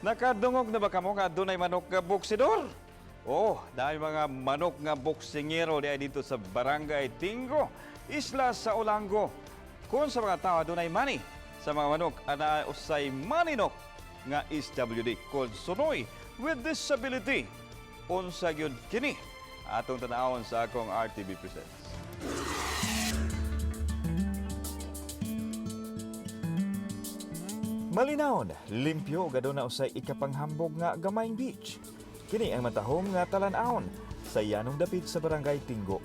Nakadungog na ba kamo nga adunay manok nga boksidor? Oh, dahil mga manok nga boksingero diay dito sa Barangay Tingo, isla sa Olango. Kung sa mga tao adunay money, sa mga manok ana usay maninok nga SWD called Sunoy with disability. Unsa gyud kini? Atong tanawon sa akong RTV Presents. Malinawon, limpyo ug aduna usay ikapanghambog nga gamayng beach. Kini ang matahom nga talan-awon sa yanong dapit sa Barangay Tingo.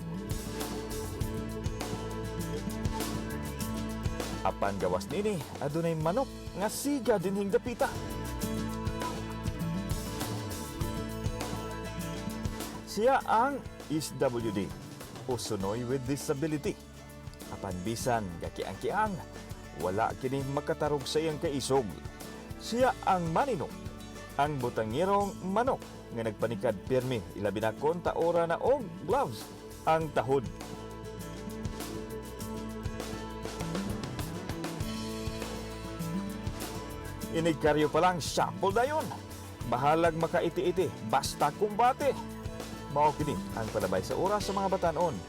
Apan gawas nini, adunay manok nga siga dinhing dapita. Siya ang SWD o Sunoy with Disability. Apan bisan gakiang-kiang, wala kini makatarog sa iyang kaisog. Siya ang maninok, ang butangirong manok nga nagpanikad pirmi ilabi na kon taora na og gloves ang tahod. Inigkaryo pa lang, sample dayon. Bahalag makaiti-iti, basta kumbate. Mao kini ang palabay sa oras sa mga batanon.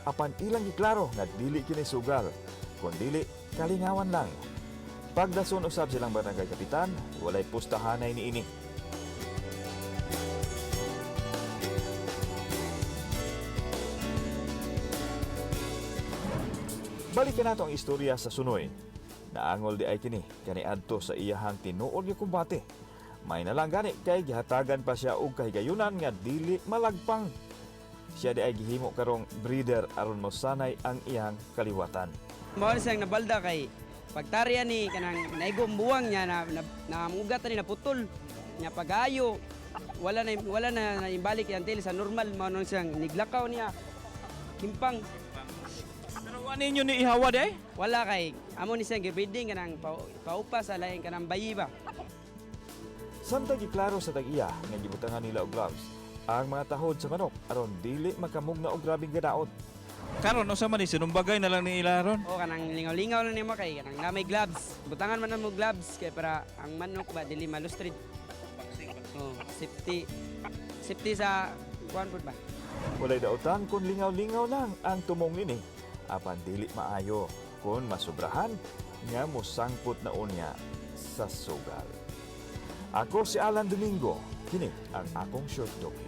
Apan ilang giklaro nga dili kini sugal, kun dili kalingawan lang. Pagdason usab silang barangay kapitan, walay pustahanay niini. Balikan nato ang istorya sa Sunoy. Naangol di ay kini kaniadto sa iyahang tinuod nga kumbate. May na lang gani kay gihatagan pa siya og kahigayunan nga dili malagpang. Siya di ay gihimo karong breeder aron mosanay ang iyang kaliwatan. Mao ni siyang nabalda kay pagtarya ni kanang naigong buwang niya na, na, namugat ni naputol niya pagayo wala na naimbalik yan til sa normal. Mao nun siyang niglakaw niya kimpang. Pero wa ninyo ni ihawa di ay? Wala kay amo ni siyang gibreeding kanang paupa sa laing kanang bayi ba. Samtang giklaro sa tag-iya nga gibutangan nila og gloves ang mga tahod sa manok aron dili makamugna og grabeng gadaot. Karon unsa man ni sinumbagay na lang ni ila ron? O kanang lingaw-lingaw lang nimo kay kanang na may gloves, butangan man mo gloves kay para ang manok ba dili malustrid. Oh, safety safety sa kuan pud ba. Walay dautan kung lingaw-lingaw lang ang tumong nini. Apan dili maayo kung masubrahan nga mosangpot na unya sa sugal. Ako si Alan Domingo. Kini ang akong short docu.